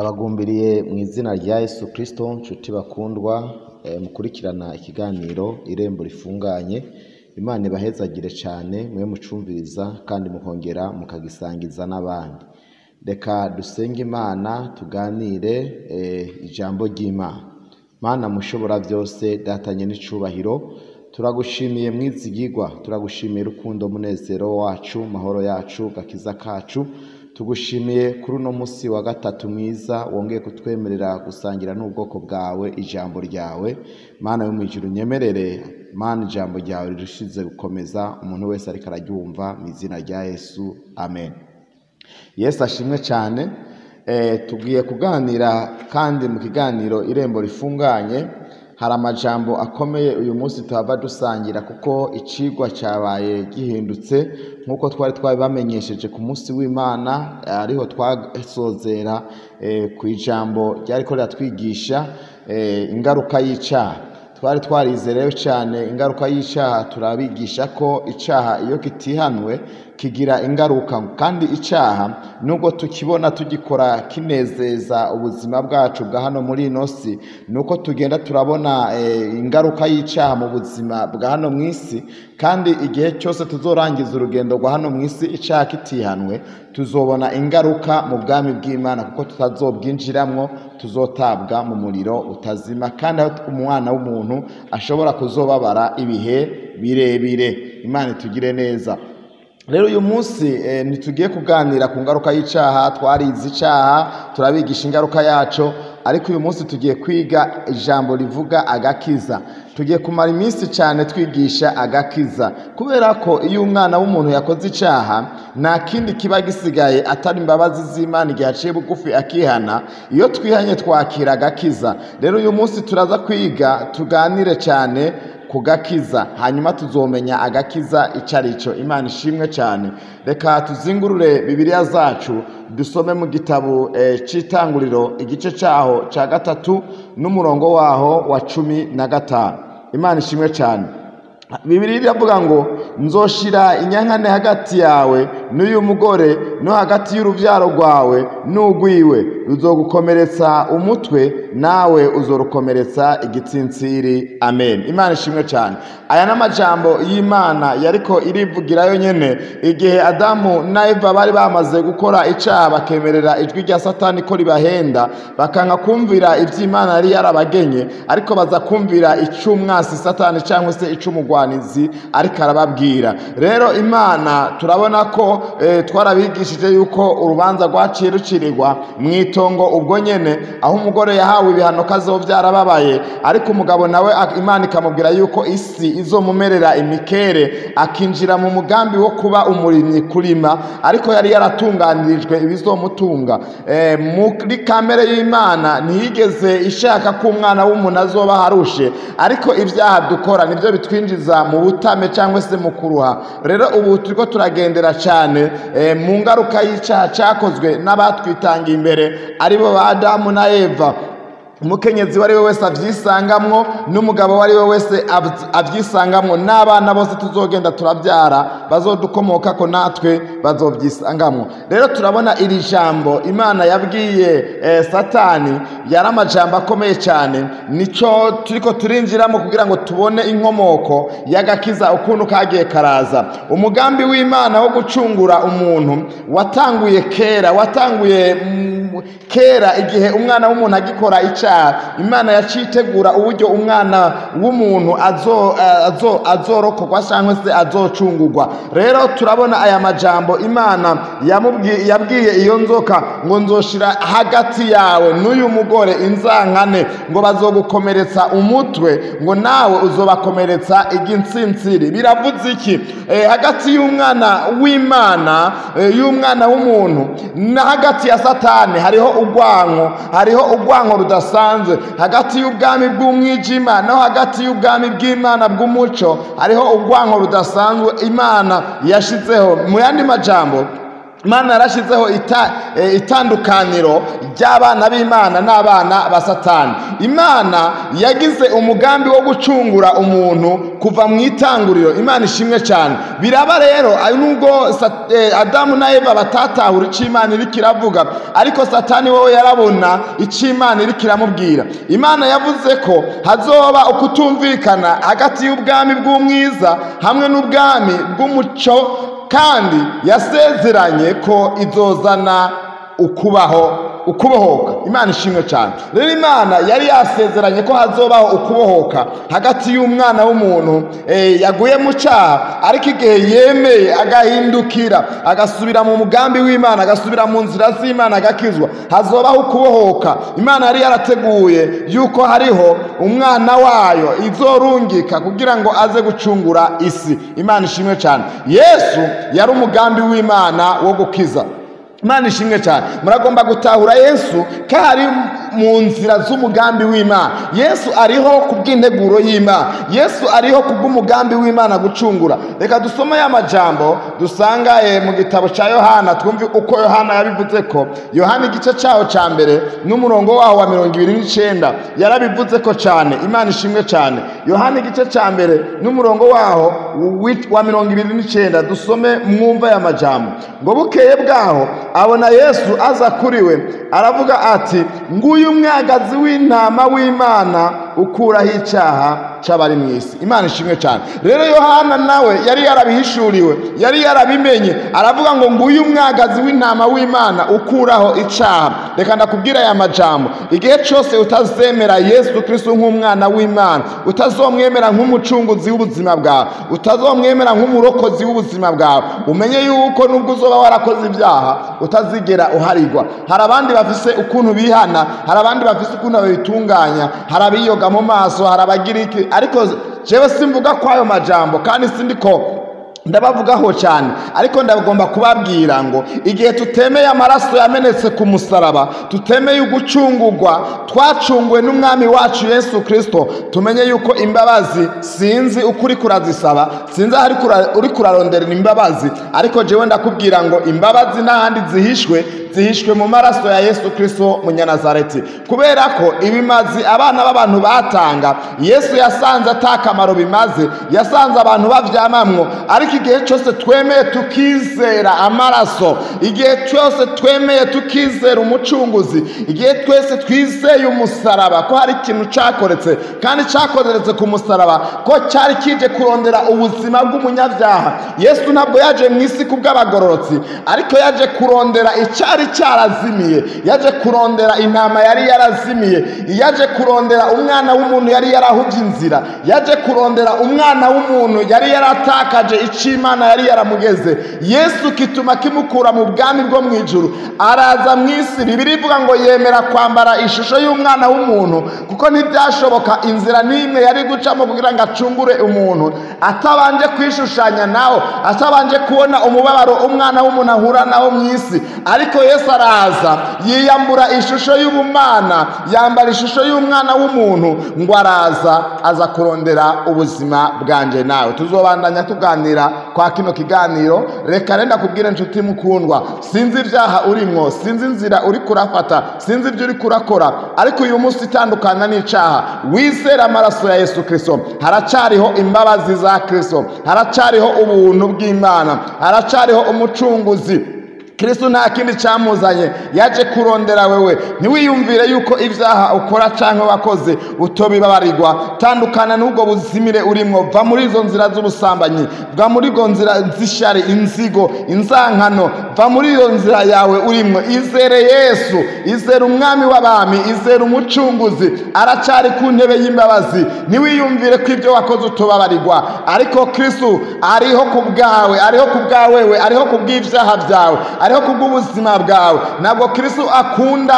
Ndabagumbiriye mu izina rya Yesu Kristo, nshuti bakundwa, mukurikirana ikiganiro Irembo Rifunganye. Imana ibahezagire cyane mwe mucumviriza kandi mukongera mukagisangiza n'abandi. Reka dusenge Imana tuganire ijambo ry'Imana. Mana mushobora byose, datanye n'icubahiro, turagushimiye mwizigirwa, turagushimiye urukundo, munezero wacu, mahoro yacu, gakiza kacu. Tugushimiye kuri uno munsi wa gatatu mwiza wongeye kutwemerera gusangira n'ubwoko bwawe ijambo ryawe. Mana yo mu ijuru, nyemerere Mana ijambo ryawe rirushize gukomeza umuntu wese ariko araryumva, mu izina rya Yesu, amen. Yesu ashimwe cyane. Tugiye kuganira kandi mu kiganiro Irembo Rifunganye. Hari amajambo akomeye uyu munsi tuhava dusangira, kuko icigwa cyabaye gihindutse nk'uko twari twabibamenyesheje ku munsi w'Imana, ariho twasozera ku ijambo ryariko riratwigisha ingaruka y'icaha. Twari twarize rero cyane ingaruka y'icaha, turabigisha ko icaha iyo kitihanwe kigira ingaruka, kandi icaha nubwo tukibona tugikora kinezeza ubuzima bwacu bwa hano muri ino si, nuko tugenda turabona ingaruka y'icaha mu buzima bwa hano mu isi. Kandi igihe cyose tuzorangiza urugendo rwa hano mu isi icaha kitihanwe, tuzobona ingaruka mu bwami bw'Imana, kuko tutazobwinjiramwo, tuzotabwa mu muriro utazima, kandi aho umwana w'umuntu ashobora kuzobabara ibihe birebire. Imana itugire neza. Rero uyu munsi ntitugiye kuganira ku ngaruka y'icaha, twarize icaha turabigisha ingaruka yaco, ariko uyu munsi tugiye kwiga ijambo rivuga agakiza. Tugiye kumara iminsi cyane twigisha agakiza, kubera ko iyo umwana w'umuntu yakoze icaha nta kindi kiba gisigaye atari imbabazi z'Imana igihe aciye bugufi akihana. Iyo twihanye twakira agakiza. Rero uyu munsi turaza kwiga tuganire cyane ku gakiza, hanyuma tuzomenya agakiza icyo ari cyo. Imana ishimwe cyane. Reka tuzingurure Bibiliya zacu dusome mu gitabo c'Itanguriro, igice cyaho cya 3 n'umurongo waho wa 15. Imana ishimwe cyane. Bibiliya iravuga ngo nzoshira inyankane hagati yawe n'uyu mugore, no hagati y'urubyaro rwawe n'ugwiwe, ruzogukomeretsa umutwe nawe uzorukomeretsa igitsintsiri. Amen. Imana ishimwe cyane. Aya n'amajambo y'Imana yariko irivugirayo nyene igihe Adamu na Eva bari bamaze gukora icaha, bakemerera ijwi rya Satani ko ribahenda, bakanka kumvira ivy'Imana yari yarabagenye, ariko baza kumvira ic'umwasi Satani cyangwa se ic'umugwanizi ariko arababwira. Rero Imana turabona ko twarabigishije yuko urubanza rwaciye rucirirwa mw'itongo ubwo nyene, aho umugore yahawe ibihano kazovyarababaye, ariko umugabo nawe Imana ikamubwira yuko isi izomumerera imikere, akinjira mu mugambi wo kuba umurimyi, kurima, ariko yari yaratunganirijwe ibizomutunga. Muri kamere y'Imana ntiyigeze ishaka ko umwana w'umuntu azoba harushe, ariko ibyaha dukora nibyo bitwinjiza mu butame cyangwa se mu kuruha. Rero ubu turiko turagendera cyane mu ngaruka y'icaha cyakozwe n'abatwitangiye imbere, aribo ba Adamu na Eva. Umukenyezi wari we wese avyisangamwo, n'umugabo wari we wese avyisangamwo, n'abana bose tuzogenda turabyara bazodukomokako natwe bazovyisangamwo. Rero turabona iri jambo Imana yabwiye Satani yari amajambo akomeye cyane, nico turiko turinjiramo kugira ngo tubone inkomoko y'agakiza ukuntu kagiye karaza. Umugambi w'Imana wo gucungura umuntu watanguye kera, watanguye kera igihe umwana w'umuntu agikora icaha. Imana yacitegura uburyo umwana w'umuntu azorokorwa cyangwa se azocungurwa. Rero turabona aya majambo Imana yabwiye iyo nzoka ngo nzoshira hagati yawe n'uyu mugore inzankane, ngo bazogukomeretsa umutwe, ngo nawe uzobakomeretsa igitsintsiri. Biravuze iki? Hagati y'umwana w'Imana, y'umwana w'umuntu na hagati ya Satani hariho urwanko, hariho urwanko rudasanzwe. Hagati y'ubwami bw'umwijima no hagati y'ubwami bw'Imana bw'umuco hariho urwanko rudasanzwe Imana yashizeho. Mu yandi majambo, Imana yarashyizeho itandukaniro ry'abana b'Imana n'abana ba Satani. Imana yagize umugambi wo gucungura umuntu kuva mu itanguriro. Imana ishimwe cyane. Biraba rero nubwo Adamu na Eva batatahura icyo Imana iriko iravuga, ariko Satani wowe yarabona icyo Imana iriko iramubwira. Imana yavuze ko hazoba ukutumvikana hagati y'ubwami bw'umwiza hamwe n'ubwami bw'umuco, kandi yasezeranye ko izozana ukubaho ukubohoka. Imana ishimwe cyane. Rero Imana yari yasezeranye ko hazobaho ukubohoka hagati y'umwana w'umuntu yaguye mu cyaha, ariko igihe yemeye agahindukira agasubira mu mugambi w'Imana, agasubira mu nzira z'Imana, agakizwa, hazobaho ukubohoka. Imana yari yarateguye yuko hariho umwana wayo izorungika kugira ngo aze gucungura isi. Imana ishimwe cyane. Yesu yari umugambi w'Imana wo gukiza. Imana ishimwe cyane. Muragomba gutahura Yesu ko ari mu nzira z'umugambi w'Imana. Yesu ariho kubw'integuro y'Imana. Yesu ariho kubw'umugambi w'Imana gucungura. Reka dusome ya majambo dusanga mu gitabo cya Yohana, twumve uko Yohana yabivuze ko. Yohana igice cyaho cya mbere n'umurongo waho wa 29 yarabivuze ko cyane. Imana ishimwe cyane. Yohana igice cya mbere n'umurongo waho wa 29, dusome mwumva ya majambo. Ngo bukeye bwaho abona Yesu aza kuri we, aravuga ati: nguyu umwagazi w'intama w'Imana ukuraho icyaha cy'abari mu isi. Imana ishimwe cyane. Rero Yohana nawe yari yarabihishuriwe, yari yarabimenye, aravuga ngo nguyu umwagazi w'intama w'Imana ukuraho icyaha. Reka ndakubwira aya majambo, igihe cyose utazemera Yesu Kristo nk'umwana w'Imana, utazomwemera nk'umucunguzi w'ubuzima bwawe, utazomwemera nk'umurokozi w'ubuzima bwawe, umenye yuko nubwo uzoba warakoze ibyaha utazigera uharigwa. Hari abandi bafise ukuntu bihana, hari abandi bafise ukuntu babitunganya, hari abiyoga mu maso, hari abagira iki, ariko jewe simvuga kwayo majambo kandi sindiko ndabavugaho cyane, ariko ndagomba kubabwira ngo igihe tutemeye amaraso yamenetse ku musaraba, tutemeye ugucungurwa twacunguwe n'umwami wacu Yesu Kristo, tumenye yuko imbabazi, sinzi ukuri kurazisaba, sinzi aho uri kurarondera imbabazi, ariko jewe ndakubwira ngo imbabazi n'ahandi zihishwe, zihishwe mu maraso ya Yesu Kristo Munyanazareti. Kubera ko ibimazi abana b'abantu batanga, Yesu yasanze atakamaro bimaze, yasanze abantu bavyamamwo, ariko igihe cyose twemeye tukizera amaraso, igihe cyose twemeye tukizera umucunguzi, igihe twese twizeye umusaraba ko hari ikintu cyakoretse kandi cyakoretse ku musaraba, ko cyari kije kurondera ubuzima bw'umunyabyaha. Yesu ntabwo yaje mu isi kubw'abagororotsi, ariko yaje kurondera icyari cyarazimiye, yaje kurondera intama yari yarazimiye, yaje kurondera umwana w'umuntu yari yarahuvye inzira, yaje kurondera umwana w'umuntu yari yaratakaje icyo Imana yari yaramugeze. Yesu kituma kimukura mu bwami bwo mu ijuru araza mu isi. Bibiliya ivuga ngo yemera kwambara ishusho y'umwana w'umuntu, kuko ntibyashoboka inzira n'imwe yari gucamo kugira ngo acungure umuntu atabanje kwishushanya nawo, atabanje kubona umubabaro umwana w'umuntu ahura nawo mu isi. Ariko Yesu araza yiyambura ishusho y'ubumana, yambara ishusho y'umwana w'umuntu, ngo araza aza kurondera ubuzima bwanje nawe. Tuzobandanya tuganira kwa kino kiganiro. Reka renda kubwira inshuti mukundwa, sinzi ibyaha urimwo, sinzi inzira uri kurafata, sinzi ibyo uri kurakora, ariko uyu munsi itandukana n'icaha, wizera amaraso ya Yesu Kristo. Haracariho imbabazi za Kristo, haracariho ubuntu bw'Imana, haracariho umucunguzi Kristo. Nta kindi cyamuzanye, yaje kurondera wewe. Ntiwiyumvire yuko ibyaha ukora canke wakoze utobibabarirwa. Tandukana n'ubwo buzimire urimwo, va muri izo nzira z'ubusambanyi, va muri izo nzira z'ishari, inzigo, inzankano, va muri iyo nzira yawe urimwo. Izere Yesu, izere umwami w'abami, izere umucunguzi, aracari ku ntebe y'imbabazi. Ntiwiyumvire ko ibyo wakoze utobabarirwa, ariko Kristo ariho ku bwawe, ariho ku bwawewe, ariho ku bw'ibyaha byawe, ariho kubw'ubuzima bwawe. Ntabwo Kristo akunda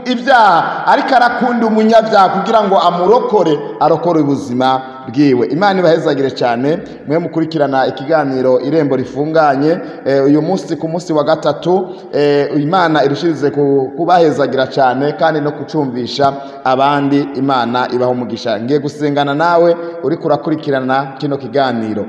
ibyaha, ariko arakunda umunyabyaha kugira ngo amurokore, arokore ubuzima bwiwe. Imana ibahezagire cyane mwe mukurikirana ikiganiro Irembo Rifunganye. Uyu munsi ku munsi wa gatatu, Imana irushirize kubahezagira cyane kandi no kucumvisha abandi. Imana ibaho umugisha. Ngiye gusengana nawe uri kurakurikirana kino kiganiro.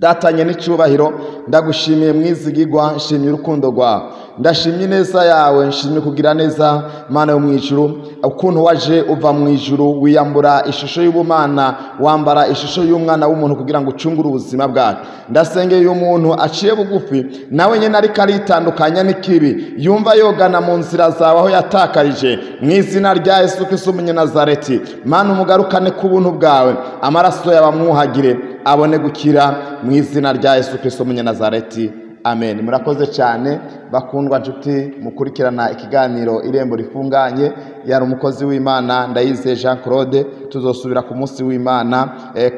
Datanye n'icyubahiro, ndagushimiye mwizigigwa, nshimye urukundo rwawe, ndashimye ineza yawe, nshimye kugira neza Mana yo mu ijuru, ukuntu waje uva mu ijuru wiyambura ishusho y'ubumana, wambara ishusho y'umwana w'umuntu kugira ngo ucungure ubuzima bwacu. Ndasengeye uyu muntu aciye bugufi, nawe nyine ariko aritandukanya n'ikibi, yumva yogana mu nzira zawe aho yatakarije, mu izina rya Yesu Kristo umunyanazareti. Mana umugarukane ku buntu bwawe, amaraso yawe amwuhagire abone gukira mu izina rya Yesu Kristo umunyanazareti. Amen. Murakoze cyane bakundwa nshuti mukurikirana ikiganiro Irembo Rifunganye. Yari umukozi w'Imana Ndayizeye Jean Claude. Tuzosubira ku munsi w'Imana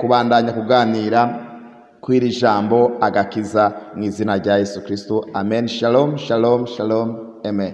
kubandanya kuganira kw'iri jambo agakiza mu izina rya Yesu Kristo. Amen. Shalom, shalom, shalom. Amen.